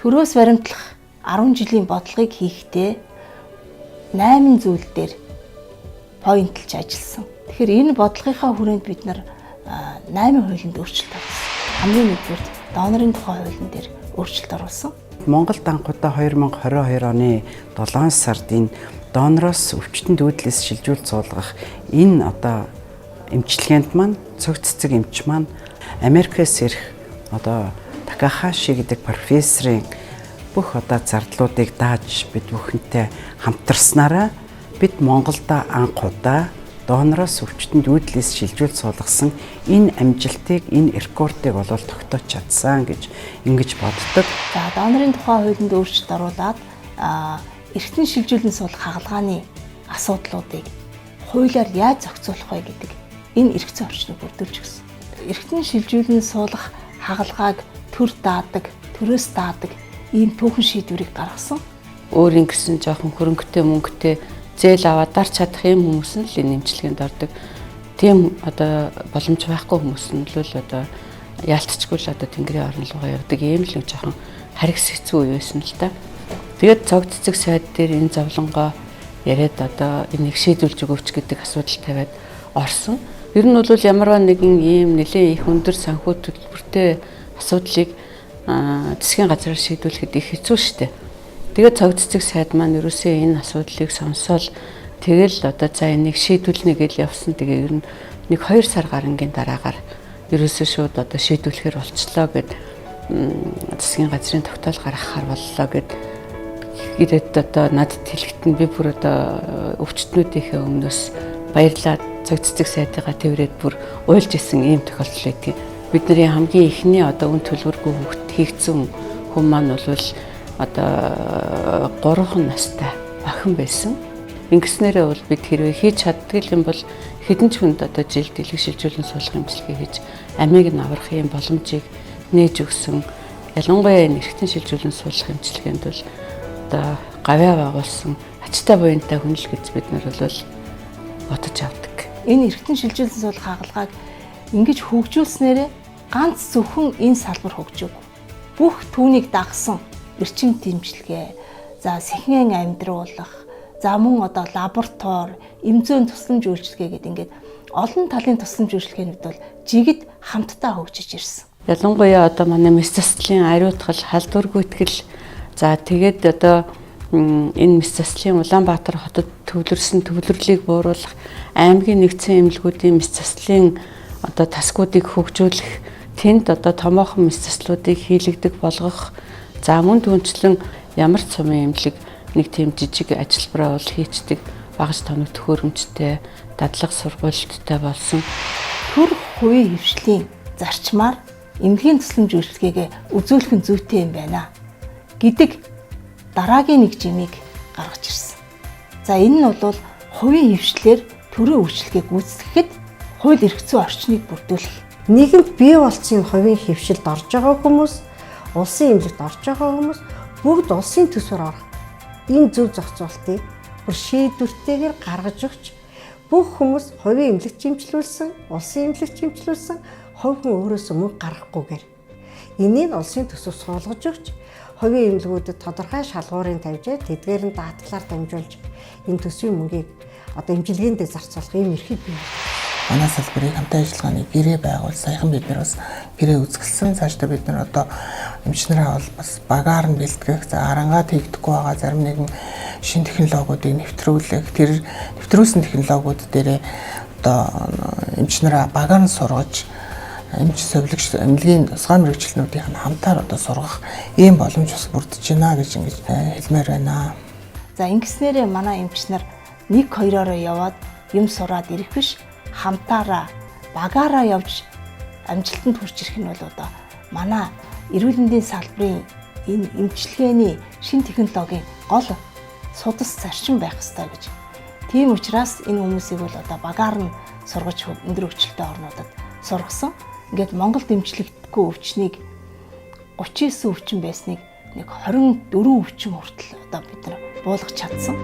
Төрөөс баримтлах 10 жилийн бодлогыг хийхдээ 8 зүйл дээр point лж ажилласан. Тэгэхээр энэ бодлогынхаа хүрээнд бид нар 8 хуулинд өөрчлөлт оруулсан. Хамгийн нэгдүгээр донорын тухай хуулийн дээр өөрчлөлт оруулсан. Монголд анхудаа 2022 оны 7 сард энэ донороос өвчтөнд үүдэлээс шилжүүлж суулгах энэ одоо эмчилгээнд маань цог цэцэг эмч маань Америкээс ирэх одоо Такахаши гэдэг профессорын бүх одоо зардлуудыг дааж бид бүхэнтэй хамтарснараа бид Монголда анх удаа донороос өвчтөнд үүдэлээс шилжүүлж суулгасан энэ амжилтыг, энэ рекордыг бол тогтоож чадсан гэж ингэж боддог. За, донорын тухай хуулинд өөрчлөлт оруулаад эргэтэн шилжүүлэн суулгах хагалгааны асуудлуудыг хуулиар яаж зохицуулах вэ гэдэг энэ эрх зүйн орчныг бүрдүүлж өгсөн. Эргэтэн шилжүүлэн суулгах хагалгааг төр даадаг, төрөөс даадаг ийм түүхэн шийдвэрийг гаргасан. Өөрийн гэсэн жоохон хөрөнгөтэй мөнгөтэй зээл аваад дарч чадах юм хүмүүс нь л энэ эмчилгээнд ордог. Тийм одоо боломж байхгүй хүмүүс нь л одоо яалтчгүй л одоо тэнгэрийн орон руугаа явдаг ийм л нэг жоохон харгас хэцүү үе байсан л та. Тэгээд цог цэцэг сайд дээр энэ зовлонгоо яриад одоо энийг шийдвүлж өгөөч гэдэг асуудал тавиад орсон. Ер нь бол ямарваа нэгэн ийм нэлээд их өндөр санхүү төлбөртэй асуудлыг засгийн газраар шийдвүлэхэд их хэцүү шттэ. Тэгээд цог цэцэг сайд маань ерөөсөө энэ асуудлыг сонсоол тэгэл одоо за энийг шийдвүлнэ гэж явсан. Тэгээ ер нь нэг 2 сар гарангийн дараагаар ерөөсөө шууд одоо шийдвүлэхээр болчлоо гэд засгийн газрын тогтоол гаргахаар боллоо гэд ирээд одоо надад хэлэхэд нь би бүр одоо өвчтнүүдийнхээ өмнөөс баярлаад цог цэцэг сайдыгаа тэрврээд бүр уйлж исэн ийм тохиолдол байдгийг. Бидний хамгийн эхний одоо үн төлбөргүй хүүхд хийгдсэн хүн маань бол одоо 3 настай охин байсан. Ингэснээрээ бол бид хэрвээ хийж чаддаг юм бол хэдэн ч хүнд одоо жилд дэлгэх шилжүүлэн суулгах эмчилгээ хийж амийг нь аврах юм боломжийг нээж өгсөн. Ялангуяа энэ эргэтэн шилжүүлэн суулгах эмчилгээнд бол одоо гавьяа байгуулсан ачтай буянтай хүн л гэж бид нар бол бодож авдаг. Энэ эргэтэн шилжүүлэн суулгах хагалгааг ингэж хөгжүүлснээрээ ганц зөвхөн энэ салбар хөгжөөгүй. Бүх түүнийг дагсан эрчим дэмжлэгээ, за сэхэн амьдруулах, за мөн одоо лаборатори, эм зүйн тусламж үйлчилгээ гэдэг ингээд олон талын тусламж үйлчилгээнүүд бол жигд хамтдаа хөгжиж ирсэн. Ялангуяа одоо манай мэс заслын ариутгал, халдвар гүйтгэл, за тэгээд одоо энэ мэс заслын Улаанбаатар хотод төвлөрсөн төвлөрлийг бууруулах, аймгийн нэгдсэн эмнэлгүүдийн мэс заслын одоо тасгуудыг хөгжүүлэх, тэнд одоо томоохон мэс заслуудыг хийлэгдэх болгох, за мөн түнчлэн ямар ч сумын эмнэлэг нэг тийм жижиг ажилбараа бол хийчдэг багаж тоног төхөөрөмжтэй, дадлага сургуультай болсон. Төр хувийн хвшлийн зарчмаар эмнэлгийн тусламж үйлчилгээгээ үзүүлэх нь зүйтэй юм байна гэдэг дараагийн нэг жимийг гаргаж ирсэн. За, энэ нь бол хувийн хвшлээр төрийн үйлчилгээг гүйцэтгэхэд хууль эрх зүйн орчныг бүрдүүлэх. Нийгэмд бий болсон хувийн хвшилд орж байгаа хүмүүс, улсын эмнэлэгт орж байгаа хүмүүс бүгд улсын төсвөр орох энэ зөв зохицуултыг бүр шийдвэртэйгээр гаргаж өгч бүх хүмүүс хувийн эмнэлэгт эмчлүүлсэн, улсын эмнэлэгт эмчлүүлсэн, хувь хүн өөрөөсөө мөнгө гаргахгүйгээр энийг улсын төсөв суулгаж өгч хувийн эмнэлгүүдэд тодорхой шалгуурын тавьж тэдгээр нь даатгалаар дамжуулж энэ төсвийн мөнгийг одоо эмчилгээндээ зарцуулах ийм эрхийг бий. Манай салбарыг хамтын ажиллагааны гэрээ байгуул саяхан бид нар бас гэрээ үзэсгэлсэн. Цаашдаа бид нар одоо эмч нараа бол бас багаар нь бэлтгэх, за арангаад хийгдэхгүй байгаа зарим нэгэн шинэ технологиудыг нэвтрүүлэх, тэр нэвтрүүлсэн технологиуд дээрээ одоо эмч нараа багаар нь сургаж эмч совилогч эмнэлгийн тусгай мэргэжилтнүүдийн хамтаар одоо сургах ийм боломж бас бүрдэж байна гэж ингэж хэлмээр байна. За, ингэснээрээ манай эмч нар нэг хоёроороо яваад юм сураад ирэх биш, хамтаараа багаараа явж амжилтанд хүрч ирэх нь бол одоо манай эрүүл мэндийн салбарын энэ эмчилгээний шинэ технологийн гол судас зарчим байх ёстой гэж. Тийм учраас энэ хүмүүсийг бол одоо багаар нь сургаж өндөр хөгжилтэй орнуудад сургасан. Ингээд Монголд эмчлэгдэхгүй өвчнийг 39 өвчин байсныг нэг 24 өвчин хүртэл одоо бид нар буулгах чадсан.